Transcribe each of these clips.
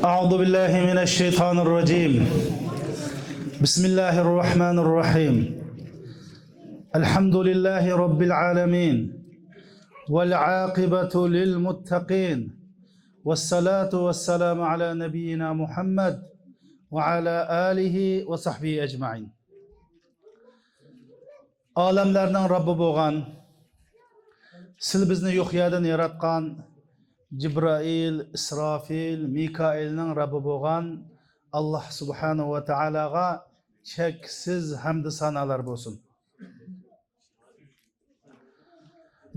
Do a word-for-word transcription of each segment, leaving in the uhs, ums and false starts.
أعوذ بالله من الشيطان الرجيم. بسم الله الرحمن الرحيم. الحمد لله رب العالمين. والعاقبة للمتقين. والصلاة والسلام على نبينا محمد وعلى آله وصحبه أجمعين. ئالەملەرنىڭ رەببى بولغان، سىل بىزنى يوق يەردىن ياراتقان جىبرائىل، ئىسرافىل، مىكائىلنىڭ رەببى بولغان ئاللاھ سۇبھانەھۇ ۋە تائالاغا چەكسىز ھەمدۇ سانالار بولسۇن.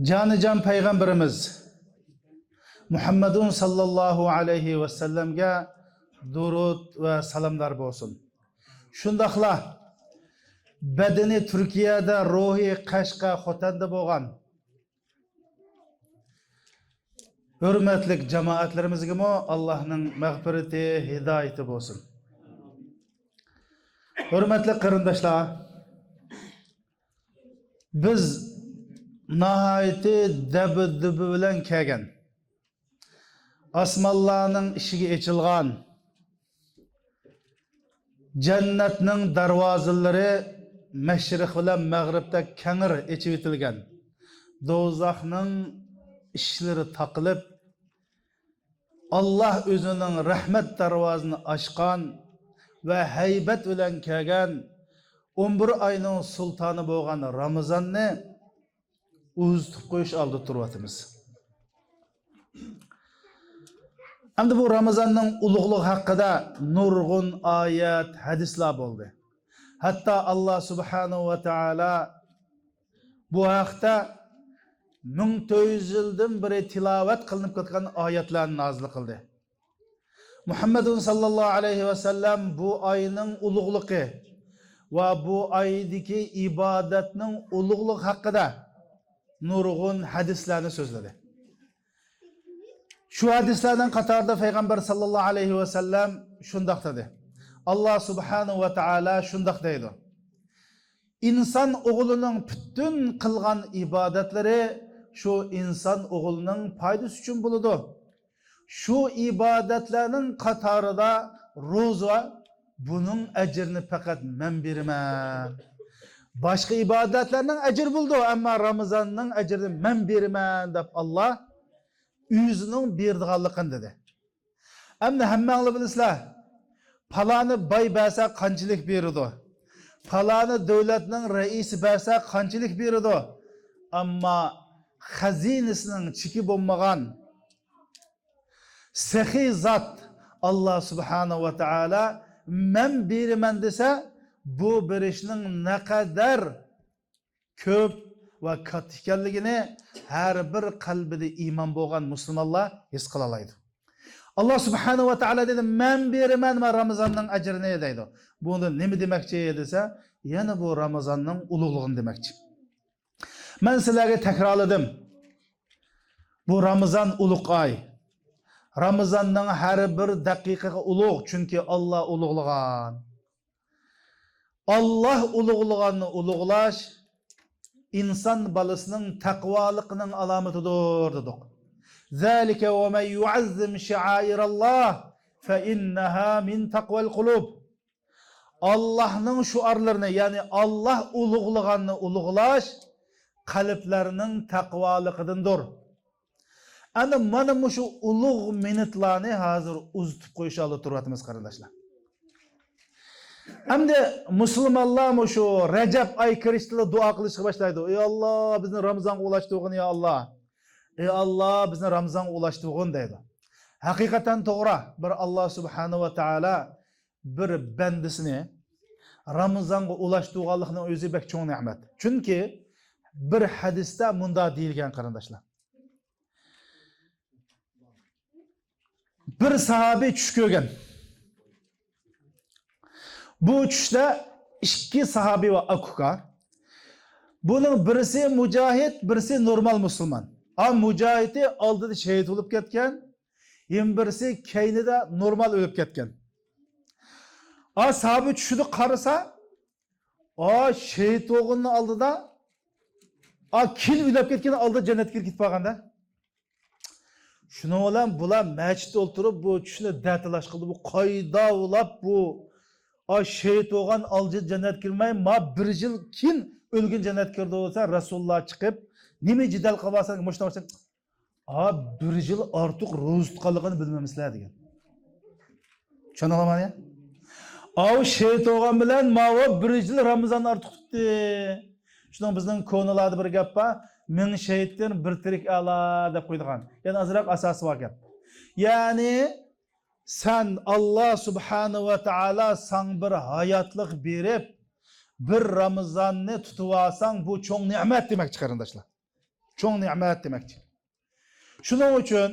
جانىجان پەيغەمبىرىمىز مۇھەممەدۇن ساللاللاھۇ ئەلەيھى ۋەسەللەمگە دۇرۇد ۋە سالاملار بولسۇن. شۇنداقلا بەدىنى تۈركىيەدە، روھى قەشقەر، خوتەندە بولغان ھۆرمەتلىك جامائەتلىرىمىزگىمۇ ئاللاھنىڭ مەغپىرىتى، ھىدايىتى بولسۇن. ھۆرمەتلىك قېرىنداشلار، بىز ناھايىتى دەبدۇبە بىلەن كەلگەن. ئاسمانلارنىڭ ئىشىكى ئېچىلغان، جەننەتنىڭ دەرۋازىلىرى مەشرىق بىلەن مەغرىبتە كەڭرى ئېچىۋېتىلگەن، دوزاخنىڭ ئىشىكلىرى تاقىلىپ، ئاللاھ ئۆزىنىڭ رەھمەت دەرۋازىنى ئاچقان ۋە ھەيبەت بىلەن كەلگەن ئون بىر ئاينىڭ سۇلتانى بولغان رامىزاننى ئۇزىتىپ قويۇش ئالدىدا تۇرۇۋاتىمىز. ئەمدى بۇ رامىزاننىڭ ئۇلۇغلۇقى ھەققىدە نۇرغۇن ئايەت، ھەدىسلەر بولدى. ھەتتا ئاللاھ سۇبھانەھۇ ۋە تائالا بۇ ھەقتە مىڭ تۆت يۈز يىلدىن بېرى تىلاۋەت قىلىنىپ كەتكەن ئايەتلەرنى نازىل قىلدى. مۇھەممەدۇن ساللاللاھۇ ئەلەيھى ۋەسەللەم بۇ ئاينىڭ ئۇلۇغلۇقى ۋە بۇ ئايدىكى ئىبادەتنىڭ ئۇلۇغلۇقى ھەققىدە نۇرغۇن ھەدىسلەرنى سۆزلىدى. شۇ ھەدىسلەرنىڭ قاتارىدا پەيغەمبەر ساللاللاھۇ ئەلەيھى ۋەسەللەم شۇنداق دېدى. ئاللاھ سۇبھانەھۇ ۋە تائالا شۇنداق دەيدۇ: ئىنسان ئوغلىنىڭ پۈتۈن قىلغان ئىبادەتلىرى شۇ ئىنسان ئوغلىنىڭ پايدىسى ئۈچۈن بولىدۇ. شۇ ئىبادەتلەرنىڭ قاتارىدا روزا، بۇنىڭ ئەجرىنى پەقەت مەن بېرىمەن. باشقا ئىبادەتلەرنىڭ ئەجرى بولىدۇ، ئەمما رامىزاننىڭ ئەجرىنى مەن بېرىمەن دەپ ئاللاھ ئۆزىنىڭ بېرىدىغانلىقىنى دېدى. ئەمدى ھەممەڭلار بىلىسىلەر، پالانى باي بەرسە قانچىلىك بېرىدۇ، پالانى دۆلەتنىڭ رەئىسى بەرسە قانچىلىك بېرىدۇ. ئەمما خەزىنىسىنىڭ چېكى بولمىغان سېخىي زات ئاللاھ سۇبھانەھۇ ۋە تائالا مەن بېرىمەن دېسە، بۇ بېرىشنىڭ نەقەدەر كۆپ ۋە كاتتا ئىكەنلىكىنى ھەر بىر قەلبىدە ئىمان بولغان مۇسۇلمانلار ھېس قىلالايدۇ. ئاللاھ سۇبھانەھۇ ۋە تائالا دېدى، مەن بېرىمەن مانا رامىزاننىڭ ئەجرىنى دەيدۇ. بۇنىڭدىن نېمە دېمەكچى دېسە، يەنە بۇ رامىزاننىڭ ئۇلۇغلۇقىنى دېمەكچى. مەن سىلەرگە تەكرارلىدىم. بۇ رامىزان ئۇلۇغ ئاي. رامىزاننىڭ ھەر بىر دەقىقىگە ئۇلۇغ، چۈنكى ئاللاھ ئۇلۇغلىغان. ئاللاھ ئۇلۇغلىغاننى ئۇلۇغلاش ئىنسان بالىسىنىڭ تەقۋالىقىنىڭ ئالامىتىدۇر دېدۇق. ذلك ومن يعظم شعائر الله فإنها من تقوى القلوب. ئاللاھنىڭ شوئارلىرىنى، يەنى ئاللاھ ئۇلۇغلىغاننى ئۇلۇغلاش قەلبلەرنىڭ تەقۋالىقىدىندۇر. ئەنە مانا مۇشۇ ئۇلۇغ مىنۇتلارنى ھازىر ئۇزىتىپ قويۇش ئالدىدا تۇرۇۋاتىمىز، قېرىنداشلار. ئەمدى مۇسۇلمانلار مۇشۇ رەجەب ئاي كىرىشتىلا دۇئا قىلىشقا باشلايدۇ. ئى ئاللاھ، بىزنى رامىزانغا ئۇلاشتۇرغىن، يا ئاللاھ. ئى ئاللاھ، بىزنى رامىزانغا ئۇلاشتۇرغىن دەيدۇ. ھەقىقەتەن توغرا، بىر ئاللاھ سۇبھانەھۇ ۋە تائالا بىر بەندىسىنى رامىزانغا ئۇلاشتۇرغانلىقنىڭ ئۆزى بەك چوڭ نېمەت. چۈنكى بىر ھەدىستە مۇنداق دېيىلگەن، قېرىنداشلار. بىر ساھابى چۈش كۆرگەن. بۇ چۈشتە ئىككى ساھابى بار، ئاكا-ئۇكا. بۇنىڭ بىرسى مۇجاھىد، بىرسى نورمال مۇسۇلمان. ئا، مۇجاھىدى ئالدىدا شېھىت بولۇپ كەتكەن، يەنە بىرسى كەينىدە نورمال ئۆلۈپ كەتكەن. ئا، ساھابى چۈشىدە قارىسا، ئا، شېھىت بولغىنىنىڭ ئالدىدا، ئا، كېيىن ئۆلۈپ كەتكەن ئالدىدا جەننەتكە كىرىپ كېتىپ قالغاندا. شۇنىڭ بىلەن بۇلار مەسچىتتە ئولتۇرۇپ بۇ چۈشنى دەتالاش قىلدى. بۇ قايدا ئۇلاپ بۇ، ئا، شېھىت بولغان ئالجىدا جەننەتكە كىرمەي، ما بىر يىل كېيىن ئۆلگەن جەننەتكە كىرىدۇ دېسە، رەسۇلۇللا چىقىپ، نېمە جېدەل قىلىۋاتساڭ، مۇشۇنداق، ئا، بىر يىل ئارتۇق روزا تۇتقانلىقىنى بىلمەمسىلەر دېگەن. چۈشەندىڭلارمۇ يا؟ ئاۋۇ شېھىت بولغان بىلەن ماۋۇ بىر يىل رامىزان ئارتۇق تۇتتى. شۇنىڭ بىزنىڭ كونىلاردا بىر گەپ بار، مىڭ شېھىتتىن بىر تىرىك ئەلا دەپ قويىدىغان. يەنى ئازراق ئاساسى بار گەپ. يەنى سەن، ئاللا سۇبھانە ۋە تائالا ساڭا بىر ھاياتلىق بېرىپ، بىر رامىزاننى تۇتۇۋالساڭ، بۇ چوڭ نېمەت دېمەكچى، قېرىنداشلار. چوڭ نېمەت دېمەكچى. شۇنىڭ ئۈچۈن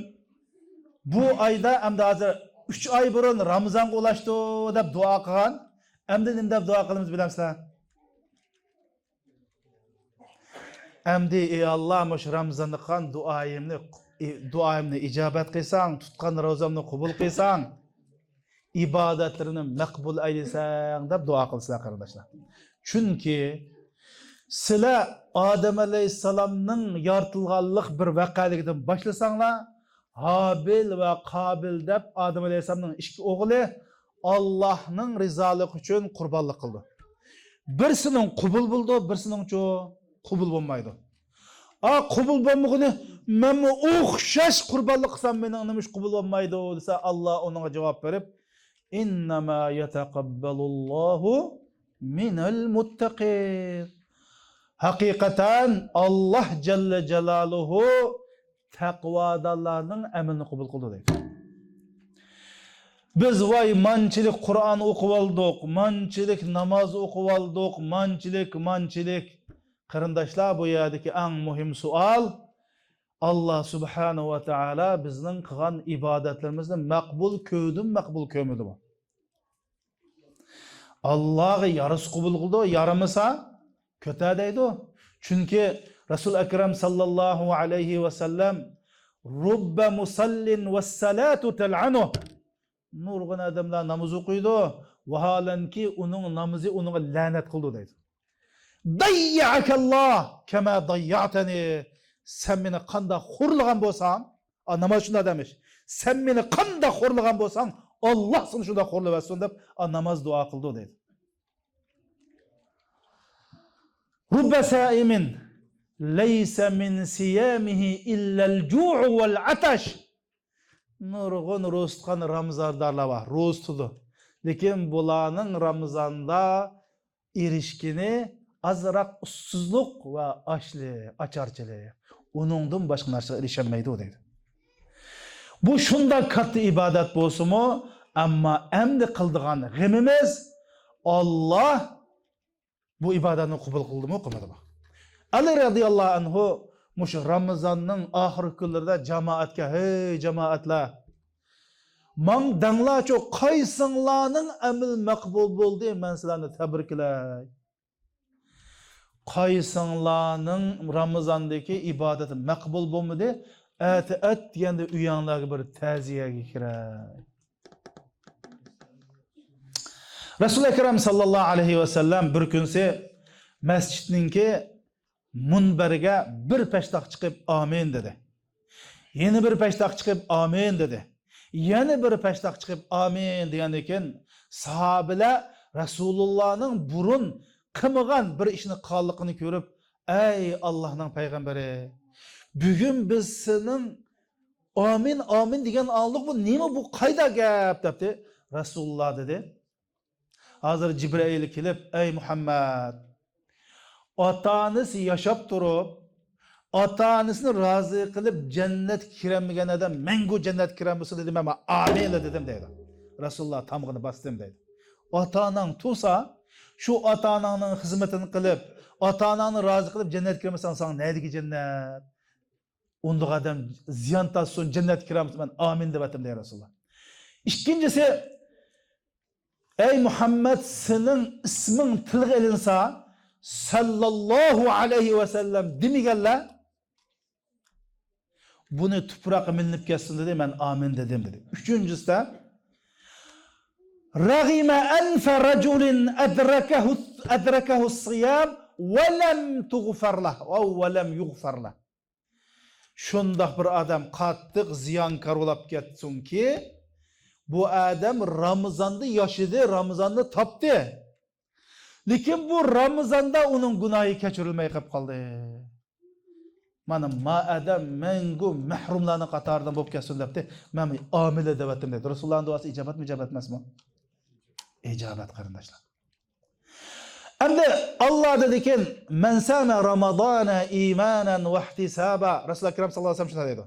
بۇ ئايدا، ئەمدى ھازىر ئۈچ ئاي بۇرۇن رامىزانغا ئۇلاشتى دەپ دۇئا قىلغان. ئەمدى نېمە دەپ دۇئا قىلىمىز بىلەمسىلەر؟ ئەمدى، ئى ئاللا، مۇشۇ رامىزاندا قىلغان دۇئايىمنى، دۇئايىمنى ئىجابەت قىلساڭ، تۇتقان روزامنى قوبۇل قىلساڭ، ئىبادەتلىرىمنى مەقبۇل ئەيلىسەڭ دەپ دۇئا قىلىسىلەر، قېرىنداشلار. چۈنكى سىلەر ئادەم ئەلەيھىسسالامنىڭ يارىتىلغانلىق بىر ۋەقەلىكىدىن باشلىساڭلار، ھابىل ۋە قابىل دەپ ئادەم ئەلەيھىسسالامنىڭ ئىككى ئوغلى ئاللاھنىڭ رىزالىقى ئۈچۈن قۇربانلىق قىلىدۇ. بىرسىنىڭ قوبۇل بولىدۇ، بىرسىنىڭچۇ قوبۇل بولمايدۇ. ئا، قوبۇل بولمىغىنى، مەنمۇ ئوخشاش قۇربانلىق قىلسام، مېنىڭ نېمە ئۈچۈن قوبۇل بولمايدۇ دېسە، ئاللا ئۇنىڭغا جاۋاب بېرىپ، ئىننەما يەتەقەببەلۇللاھۇ مىنەل مۇتتەقىن. ھەقىقەتەن ئاللا جەللە جالالۇھۇ تەقۋادارلارنىڭ ئەمىلىنى قوبۇل قىلىدۇ دەيدۇ. بىز ۋاي مانچىلىك قۇرئان ئوقۇۋالدۇق، مانچىلىك ناماز ئوقۇۋالدۇق، مانچىلىك، مانچىلىك. قېرىنداشلار، بۇ يەردىكى ئەڭ مۇھىم سوئال، ئاللا سۇبھانە ۋە تائالا بىزنىڭ قىلغان ئىبادەتلىرىمىزنى مەقبۇل كۆردىمۇ، مەقبۇل كۆرمىدىمۇ؟ ئاللاغا يارىسا قوبۇل قىلىدۇ، يارىمىسا كۆتەر دەيدۇ. چۈنكى رەسۇل ئەكرەم ساللاللاھۇ ئەلەيھى ۋەسەللەم، رۇببە مۇسەللىن ۋەسسەلاتۇ تەلئەنۇھ. نۇرغۇن ئادەملەر ناماز ئوقۇيدۇ، ۋاھالەنكى ئۇنىڭ نامىزى ئۇنىڭغا لەنەت قىلىدۇ دەيدۇ. دەييەئەكەللا كەمە دەييەئتەنى. سەن مېنى قانداق خورلىغان بولساڭ، ئا، ناماز شۇنداق دەمىش. سەن مېنى قانداق خورلىغان بولساڭ، ئاللا سېنى شۇنداق خورلىۋەتسۇن دەپ، ئا، ناماز دۇئا قىلىدۇ دەيدۇ. رۇببە سائىمىن لەيسە مىن سىيامىھى ئىللەل جۇئۇ ۋەل ئەتەش. نۇرغۇن روزا تۇتقان رامىزاندارلار بار، روزا تۇتىدۇ. لېكىن بۇلارنىڭ رامىزاندا ئېرىشكىنى ئازراق ئۇسسۇزلۇق ۋە ئاچلىق، ئاچارچىلىق. ئۇنىڭدىن باشقا نەرسىگە ئېرىشەلمەيدۇ دەيدۇ. بۇ شۇنداق كاتتا ئىبادەت بولسىمۇ، ئەمما ئەمدى قىلىدىغان غېمىمىز، ئاللا بۇ ئىبادەتنى قوبۇل قىلدىمۇ، قىلمىدىمۇ؟ ئەلى رەزىياللاھۇ ئەنھۇ مۇشۇ رامىزاننىڭ ئاخىرقى كۈنلىرىدە جامائەتكە، ھەي جامائەتلەر، ماڭا دەڭلارچۇ، قايسىڭلارنىڭ ئەمىلى مەقبۇل بولدى، مەن سىلەرنى تەبرىكلەي. قايسىڭلارنىڭ رامىزاندىكى ئىبادىتى مەقبۇل بولمىدى، ئەتە ئەتىگەندە ئۆيۈڭلارغا بىر تەزىيەگە كىرەي. رەسۇل ئەكرەم ساللاللاھۇ ئەلەيھى ۋەسەللەم بىر كۈنسى مەسچىتنىڭكى مۇنبەرگە بىر پەشتاق چىقىپ ئامىن دېدى. يەنە بىر پەشتاق چىقىپ ئامىن دېدى. يەنە بىر پەشتاق چىقىپ ئامىن دېگەندىن كېيىن، ساھابىلەر رەسۇلۇللانىڭ بۇرۇن قىلمىغان بىر ئىشنى قىلغانلىقىنى كۆرۈپ، ئەي ئاللاھنىڭ پەيغەمبىرى، بۈگۈن بىز سېنىڭ ئامىن، ئامىن دېگەن ئاڭلىدۇق، بۇ نېمە، بۇ قايدا گەپ دەپتۇ. رەسۇلۇللا دېدى، ھازىر جىبرىئىل كېلىپ، ئەي مۇھەممەد، ئاتا-ئانىسى ياشاپ تۇرۇپ، ئاتا-ئانىسىنى رازى قىلىپ جەننەتكە كىرەلمىگەن ئادەم مەڭگۈ جەننەتكە كىرەلمىسۇن دېدى، مەن ئامىن دېدىم دەيدۇ. رەسۇلۇللا تامغىنى باستىم دەيدۇ. ئاتا-ئاناڭ تۇرسا، شۇ ئاتا-ئاناڭنىڭ خىزمىتىنى قىلىپ، ئاتا-ئاناڭنى رازى قىلىپ جەننەتكە كىرمىسەڭ، ساڭا نەدىكى جەننەت؟ ئۇنداق ئادەم زىيان تارتسۇن، جەننەتكە كىرەلمىسۇن، مەن ئامىن دەۋەتتىم دەيدۇ رەسۇلۇللا. ئىككىنچىسى، ئەي مۇھەممەد، سېنىڭ ئىسمىڭ تىلغا ئېلىنسا، سەللاللاھۇ ئەلەيھى ۋەسەللەم دېمىگەنلەر، بۇنى تۇپراققا مىلىنىپ كەتسۇن دېدى، مەن ئامىن دېدىم دېدى. ئۈچىنچىسىدە، رەغىمە ئەنفە رەجۇلىن ئەدرەكەھۇ، ئەدرەكەھۇ سىيام ۋەلەم تۇغفەر لەھ، ئەۋ ۋەلەم يۇغفەر لەھ. شۇنداق بىر ئادەم قاتتىق زىيانكار بولاپ كەتسۇنكى، بۇ ئادەم رامىزاندا ياشىدى، رامىزاننى تاپتى. لېكىن بۇ رامىزاندا ئۇنىڭ گۇناھى كەچۈرۈلمەي قېلىپ قالدى. مانا، ما ئادەم مەڭگۈ مەھرۇملارنىڭ قاتارىدىن بولۇپ كەتسۇن دەپتى. مەن ئامىنلا دەۋەتتىم دەيدۇ. رەسۇلۇللانىڭ دۇئاسى ئىجابەتمۇ، ئىجابەت ئەمەسمۇ؟ ئىجابەت، قېرىنداشلار. ئەمدى ئاللا دېدىكىن، مەن سامە رامازانە ئىمانەن ۋەھتىسابا. رەسۇلۇللا ئەكرەم ساللاللاھۇ ئەلەيھى ۋەسەللەم شۇنداق دەيدۇ.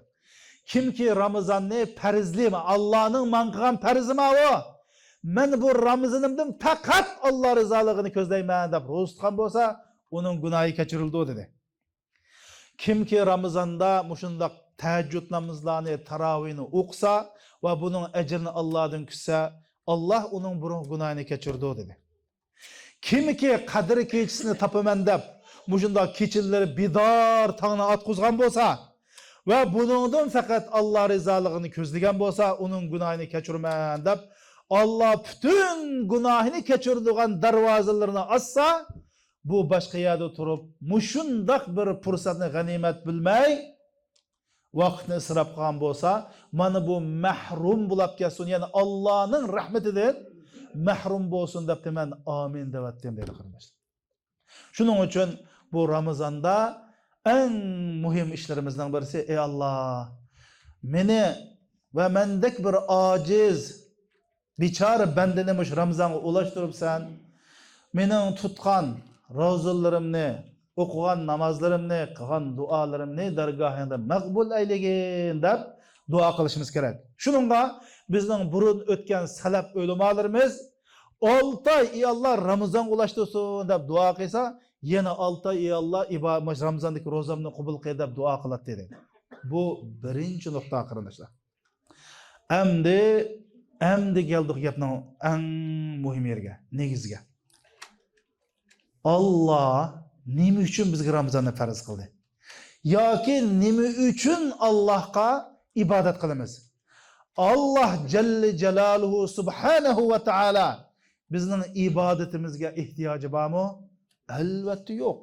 كىمكى رامىزاننى پەرزلىيمەن، ئاللانىڭ ماڭا قىلغان پەرزى ماۋۇ. مەن بۇ رامىزىنىمدىن پەقەت ئاللا رىزالىقىنى كۆزلەيمەن دەپ روزا تۇتقان بولسا، ئۇنىڭ گۇناھى كەچۈرۈلىدۇ دېدى. كىمكى رامىزاندا مۇشۇنداق تەھەججۇد نامىزلارنى، تاراۋىنى ئوقۇسا ۋە بۇنىڭ ئەجرىنى ئاللادىن كۈتسە، ئاللا ئۇنىڭ بۇرۇنقى گۇناھىنى كەچۈرىدۇ دېدى. كىمكى قەدىر كېچىسىنى تاپىمەن دەپ، مۇشۇنداق كېچىلىرى بىدار تاڭنى ئاتقۇزغان بولسا ۋە بۇنىڭدىن پەقەت ئاللا رىزالىقىنى كۆزلىگەن بولسا، ئۇنىڭ گۇناھىنى كەچۈرىمەن دەپ، ئاللا پۈتۈن گۇناھىنى كەچۈرىدىغان دەرۋازىلىرىنى ئاچسا، بۇ باشقا يەردە تۇرۇپ، مۇشۇنداق بىر پۇرسەتنى غەنىيمەت بىلمەي، ۋاقىتنى ئىسراپ قىلغان بولسا، مانا بۇ مەھرۇم بولاپ كەتسۇن، يەنى ئاللانىڭ رەھمىتىدىن مەھرۇم بولسۇن دەپتىمەن، ئامىن دەۋەتتىم، دەيدۇ قېرىنداشلار. شۇنىڭ ئۈچۈن بۇ رامىزاندا ئەڭ مۇھىم ئىشلىرىمىزنىڭ بىرسى، ئەي ئاللا، مېنى ۋە مەندەك بىر ئاجىز، بىچارە بەندىنى مۇشۇ رامىزانغا ئۇلاشتۇرۇپسەن. مېنىڭ تۇتقان روزىلىرىمنى، ئوقۇغان نامازلىرىمنى، قىلغان دۇئالىرىمنى دەرگاھىڭدا مەقبۇل ئەيلىگىن دەپ دۇئا قىلىشىمىز كېرەك. شۇنىڭغا بىزنىڭ بۇرۇن ئۆتكەن سەلەپ ئۆلىمالىرىمىز ئالتە ئاي، ئى ئاللا، رامىزانغا ئۇلاشتۇرسۇن دەپ دۇئا قىلسا، يەنە ئالتە ئاي، ئى ئاللا، ئىبا-، مۇشۇ رامىزاندىكى روزامنى قوبۇل قىل دەپ دۇئا قىلاتتى دەيدۇ. بۇ بىرىنچى نۇقتا، قېرىنداشلار. ئەمدى، ئەمدى كەلدۇق گەپنىڭ ئەڭ مۇھىم يېرىگە، نېگىزىگە. ئاللا نېمە ئۈچۈن بىزگە رامىزاننى پەرز قىلدى؟ ياكى نېمە ئۈچۈن ئاللاھقا ئىبادەت قىلىمىز؟ ئاللا جەللە جالالۇھۇ سۇبھانەھۇ ۋە تائالا بىزنىڭ ئىبادىتىمىزگە ئېھتىياجى بارمۇ؟ ئەلۋەتتە يوق.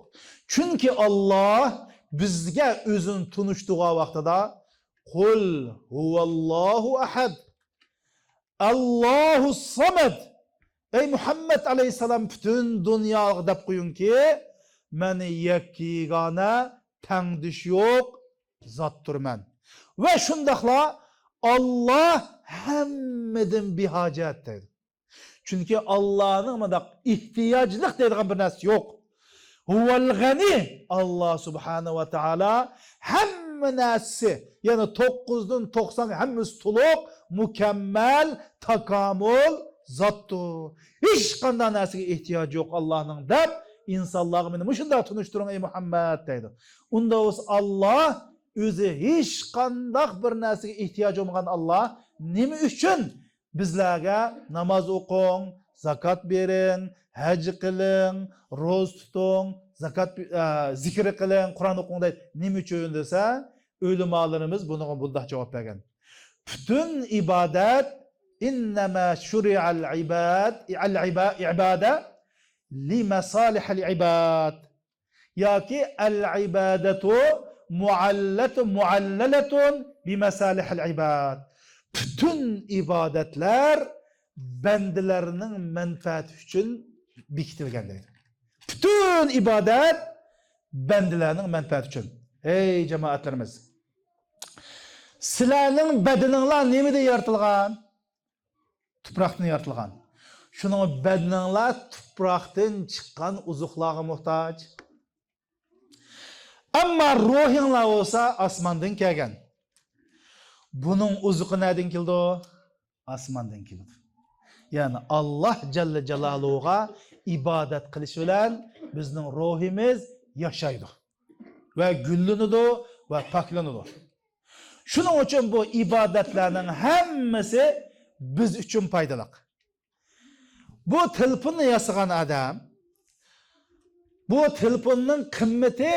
چۈنكى ئاللا بىزگە ئۆزىنى تونۇشتۇرغان ۋاقتىدا، قۇل ھۇۋاللاھۇ ئەھەد، ئاللاھۇ سەمەد. ئەي مۇھەممەد ئەلەيھىسسالام، پۈتۈن دۇنياغا دەپ قويۇڭكى، مەن يەككە يېگانە، تەڭدىشى يوق زاتتۇرمەن. ۋە شۇنداقلا ئاللا ھەممىدىن بىھاجەت دەيدۇ. چۈنكى ئاللانىڭ مۇنداق ئېھتىياجلىق دەيدىغان بىر نەرسىسى يوق. ھۇۋەل غەنى، ئاللا سۇبھانەھۇ ۋە تائالا ھەممە نەرسىسى، يەنى توققۇزدىن توقسان ھەممىسى تولۇق، مۇكەممەل، تاكامۇل زاتتۇر. ھېچقانداق نەرسىگە ئېھتىياجى يوق ئاللانىڭ دەپ ئىنسانلارغا مېنى مۇشۇنداق تونۇشتۇرۇڭ، ئەي مۇھەممەد، دەيدۇ. ئۇنداق بولسا ئاللا ئۆزى ھېچقانداق بىر نەرسىگە ئېھتىياجى بولمىغان ئاللا نېمە ئۈچۈن بىزلەرگە ناماز ئوقۇڭ، زاكات بېرىڭ، ھەج قىلىڭ، روزا تۇتۇڭ، زاكات، ئە، زىكىر قىلىڭ، قۇرئان ئوقۇڭ دەيدۇ. نېمە ئۈچۈن دېسە، ئۆلىمالىرىمىز بۇنىڭغا بۇنداق جاۋاب بەرگەن. پۈتۈن ئىبادەت، ئىننەما شۇرىئەل ئىباد، ئەل ئىبا-، ئىبادە لىمەسالىھەل ئىباد. ياكى ئەل ئىبادەتۇ مۇئەللەتۇ، مۇئەللەلەتۇن بىمەسالىھەل ئىباد. پۈتۈن ئىبادەتلەر بەندىلەرنىڭ مەنپەئەتى ئۈچۈن بېكىتىلگەن دەيدۇ. پۈتۈن ئىبادەت بەندىلەرنىڭ مەنپەئەتى ئۈچۈن. ئەي جامائەتلىرىمىز، سىلەرنىڭ بەدىنىڭلار نېمىدىن يارىتىلغان؟ تۇپراقتىن يارىتىلغان. شۇنىڭ بەدىنىڭلار تۇپراقتىن چىققان ئوزۇقلارغا موھتاج. ئەمما روھىڭلار بولسا ئاسماندىن كەلگەن. بۇنىڭ ئوزۇقى نەدىن كېلىدۇ؟ ئاسماندىن كېلىدۇ. يەنى ئاللا جەللە جالالۇغا ئىبادەت قىلىش بىلەن بىزنىڭ روھىمىز ياشايدۇ ۋە گۈللىنىدۇ ۋە پاكلىنىدۇ. شۇنىڭ ئۈچۈن بۇ ئىبادەتلەرنىڭ ھەممىسى بىز ئۈچۈن پايدىلىق. بۇ تېلېفوننى ياسىغان ئادەم، بۇ تېلېفوننىڭ قىممىتى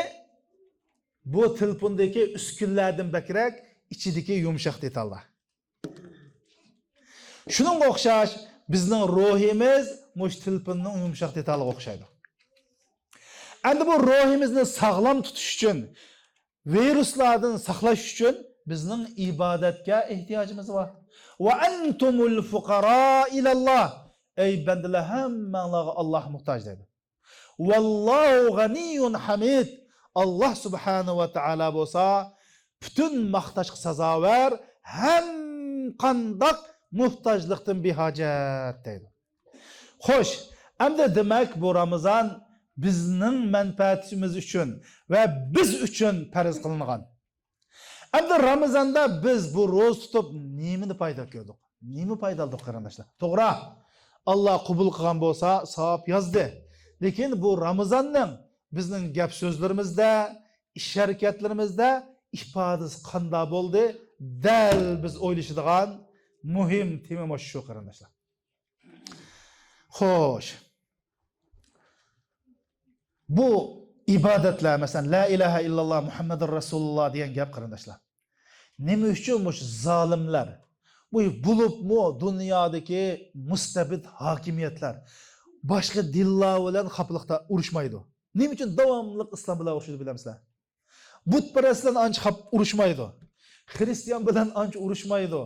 بۇ تېلېفوندىكى ئۈسكۈنىلەردىن بەكرەك ئىچىدىكى يۇمشاق دېتاللار. شۇنىڭغا ئوخشاش، بىزنىڭ روھىمىز مۇشۇ تېلېفوننىڭ يۇمشاق دېتالىغا ئوخشايدۇ. ئەمدى بۇ روھىمىزنى ساغلام تۇتۇش ئۈچۈن، ۋىرۇسلاردىن ساقلاش ئۈچۈن بىزنىڭ ئىبادەتكە ئېھتىياجىمىز بار. ۋە ئەنتۇمۇل فۇقەرائۇ ئىلەللاھ. ئەي بەندىلەر، ھەممەڭلارغا ئاللاھ موھتاج دەيدۇ. ۋاللاھۇ غەنىييۇن ھەمىد. ئاللاھ سۇبھانەھۇ ۋە تائالا بولسا پۈتۈن ماختاشقا سازاۋەر، ھەم قانداق موھتاجلىقتىن بىھاجەت دەيدۇ. خوش، ئەمدى دېمەك، بۇ رامىزان بىزنىڭ مەنپەئەتىمىز ئۈچۈن ۋە بىز ئۈچۈن پەرز قىلىنغان. ئەمدى رامىزاندا بىز بۇ روزا تۇتۇپ نېمىنى پايدا كۆردۇق؟ نېمە پايدا ئالدۇق، قېرىنداشلار؟ توغرا، ئاللاھ قوبۇل قىلغان بولسا، ساۋاب يازدى. لېكىن بۇ رامىزاننىڭ بىزنىڭ گەپ سۆزلىرىمىزدە، ئىش ھەرىكەتلىرىمىزدە ئىپادىسى قانداق بولدى؟ دەل بىز ئويلىشىدىغان مۇھىم تېما مۇشۇ، قېرىنداشلار. خوش. بۇ ئىبادەتلەر، مەسىلەن، لا ئىلاھە ئىللاللا مۇھەممەدۇر رەسۇلۇللا دېگەن گەپ، قېرىنداشلار. نېمە ئۈچۈن مۇشۇ زالىملار، بۇ بولۇپمۇ دۇنيادىكى مۇستەبىت ھاكىمىيەتلەر باشقا دىنلار بىلەن خاپىلىقتا ئۇرۇشمايدۇ؟ نېمە ئۈچۈن داۋاملىق ئىسلام بىلەن ئۇرۇشىدۇ، بىلەمسىلەر؟ بۇتپەرەسلەر ئانچە خاپ ئۇرۇشمايدۇ. خرىستىيان بىلەن ئانچە ئۇرۇشمايدۇ.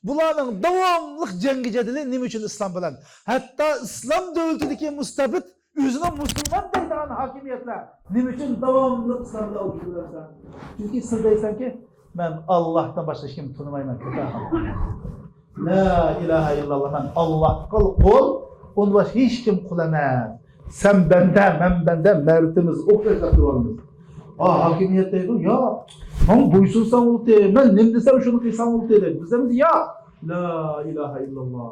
بۇلارنىڭ داۋاملىق جەڭگى جەدىلى نېمە ئۈچۈن ئىسلام بىلەن؟ ھەتتا ئىسلام دۆلىتىدىكى مۇستەبىت، ئۆزىنى مۇسۇلمان دەيدىغان ھاكىمىيەتلەر نېمە ئۈچۈن داۋاملىق ئىسلام بىلەن ئۇرۇشۇپ يۈرەمسەن؟ چۈنكى سىز دەيسەنكى، مەن ئاللاھتىن باشقا ھېچكىمنى تونۇمايمەن، كۆتەر. لا ئىلاھە ئىللاللا، مەن ئاللاھقىلا قۇل، ئۇندىن باشقا ھېچكىم قۇل ئەمەس. سەن بەندە، مەن بەندە، مەرىپىتىمىز ئوخشاش دەپ تۇرۇۋالىمىز. ئا، ھاكىمىيەت دەيدۇ، ياق. ماڭا بويسۇنساڭ بولدى، مەن نېمە دېسەم شۇنى قىلساڭ بولدى دەيدۇ. بىز دەيمىز، ياق. لا ئىلاھە ئىللاللا.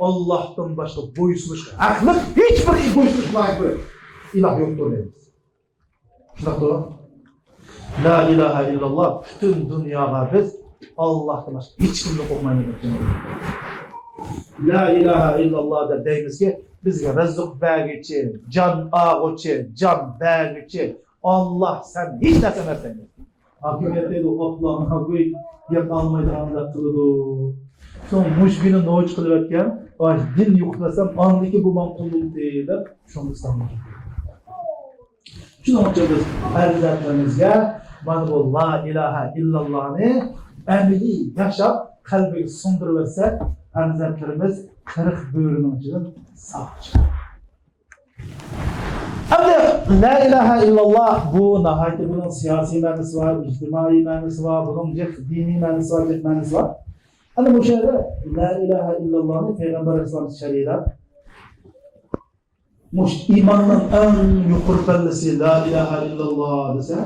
ئاللاھتىن باشقا بويسۇنۇشقا ھەقلىق ھېچبىر، بويسۇنۇشقا لايىق بىر ئىلاھ يوقتۇر دەيمىز. شۇنداقتۇ؟ لا ئىلاھە ئىللاللا، پۈتۈن دۇنياغا بىز ئاللاھتىن باشقا ھېچكىمنى قوغمايمىز دەپ. لا ئىلاھە ئىللاللا دەپ دەيمىزكى، بىزگە رىزىق بەرگۈچى، جان ئالغۇچى، جان بەرگۈچى ئاللاھ، سەن ھېچ نەرسە ئەمەس دەيمىز. ھاكىمىيەت دەيدۇ، ئوتلارنى قوي، يەپ ئالمايدىغاندەك قىلىدۇ. سوڭ مۇشۇ كۈنى نوچى قىلىۋەتكەن، ئاي، دىن يوقىتىۋەتسەم، ئاندىكى بۇ ماڭا قۇل بولدى دەپ، شۇڭا ئىسلام. شۇنىڭ ئۈچۈن بىز پەرزەنتلىرىمىزگە مانا بۇ لا ئىلاھە ئىللاللانى ئەمەلىي ياشاپ، قەلبىگە سىڭدۈرۈۋەتسەك، پەرزەنتلىرىمىز قىرىق بۆرىنىڭ ئىچىدىن ساق چىقىدۇ. ئەمدى لا ئىلاھە ئىللاللا، بۇ ناھايىتى، بۇنىڭ سىياسىي مەنىسى بار، ئىجتىمائىي مەنىسى بار، بۇنىڭ جىق دىنىي مەنىسى بار، جىق مەنىسى بار. ئەنە مۇشۇ يەردە لا ئىلاھە ئىللاللانى پەيغەمبەر ئەلەيھىسسالام شەرھلەپ، مۇشۇ ئىماننىڭ ئەڭ يۇقىرى پەللىسى لا ئىلاھە ئىللاللا دېسە،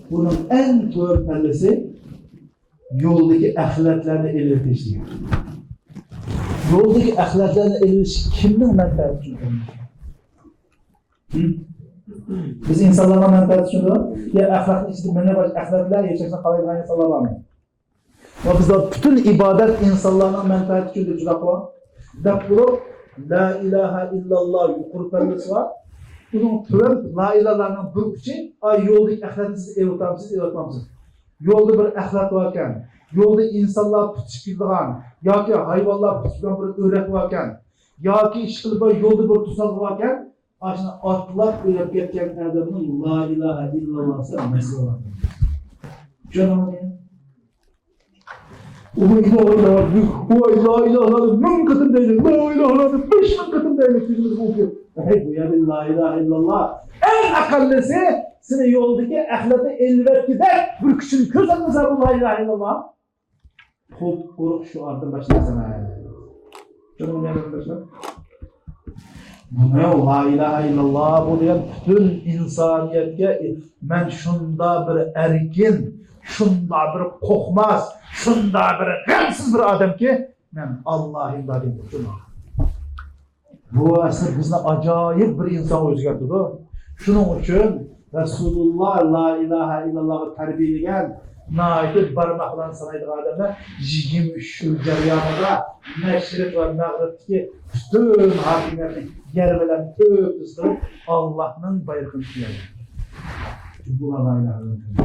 بۇنىڭ ئەڭ تۆۋەن پەللىسى يولدىكى ئەخلەتلەرنى ئېلىۋېتىش دېگەن. يولدىكى ئەخلەتلەرنى ئېلىۋېتىش كىمنىڭ مەنپەئەتى ئۈچۈن قىلىنىدۇ؟ ھىم؟ بىز ئىنسانلارنىڭ مەنپەئەتى ئۈچۈندۇ. يا ئەخلەتنىڭ ئىچىدە مېنى باش ئەخلەتلەر ياشاشنى خالايدىغان ئىنسانلار بارمۇ؟ ۋە بىزلەر پۈتۈن ئىبادەت ئىنسانلارنىڭ مەنپەئەتى ئۈچۈن دەپ جۇداقلا دەپ تۇرۇپ، لا ئىلاھە ئىللاللا يۇقىرى پەللىسى بار. ئۇنىڭ تۆۋەن لا ئىلاھەلەرنىڭ بىر ئۇچى، ئاي، يولدىكى ئەخلەتنى سىز ئېلىۋاتامسىز، ئېلىۋاتمامسىز؟ يولدا بىر ئەخلەت باركەن، يولدا ئىنسانلار پۈتۈشۈپ كېتىدىغان ياكى ھايۋانلار پۈتۈشىدىغان بىر ئۆرەك باركەن، ياكى ئىشقىلىپ يولدا بىر توسالغۇ باركەن، ئاشۇنى ئاتلاپ ئۆرەپ كەتكەن ئادەمنىڭ لا ئىلاھە ئىللاللاھسى مەسىلە بار. چۈشەندىڭىزمۇ؟ ئۇ لا ئىلاھە، ۋاي، لا ئىلاھە مىڭ قېتىم دەيلى، لا ئىلاھە بەش مىڭ قېتىم دەيلى، كۆزىمىزگە ئۇ كېلىپ. ھەي، بۇ يەردە لا ئىلاھە ئىللاللا ئەڭ ئەقەللىسى سېنى يولدىكى ئەخلەتنى ئېلىۋەتكۈدەك بىر كۈچنى كۆرسەتمىسە بۇ لا ئىلاھە ئىللاللا. قۇپقۇرۇق شوئاردىن باشلايسەن. چۈشەندىڭىزمۇ، قېرىنداشلار؟ بۇنى لا ئىلاھە ئىللاللا بۇ دېگەن پۈتۈن ئىنسانىيەتكە مەن شۇنداق بىر ئەركىن، شۇنداق بىر قورقماس، شۇنداق بىر غەمسىز بىر ئادەمكى، مەن ئاللاھىم بار دەيدۇ. بۇ ئەسلى بىزنى ئاجايىپ بىر ئىنسانغا ئۆزگەرتىدۇ. شۇنىڭ ئۈچۈن رەسۇلۇللا لا ئىلاھە ئىللاللاغا تەربىيەلىگەن، ناھايىتى بارماق بىلەن سانايدىغان ئادەملەر يىگىرمە ئۈچ يىل جەريانىدا مەشرىق ۋە مەغرىبتىكى پۈتۈن ھاكىمىيەتنى يەر بىلەن تۆت قىلىپ، ئاللاھنىڭ بايرىقىنى تىكلەيدۇ. بۇلار لا ئىلاھە ئىللاللا.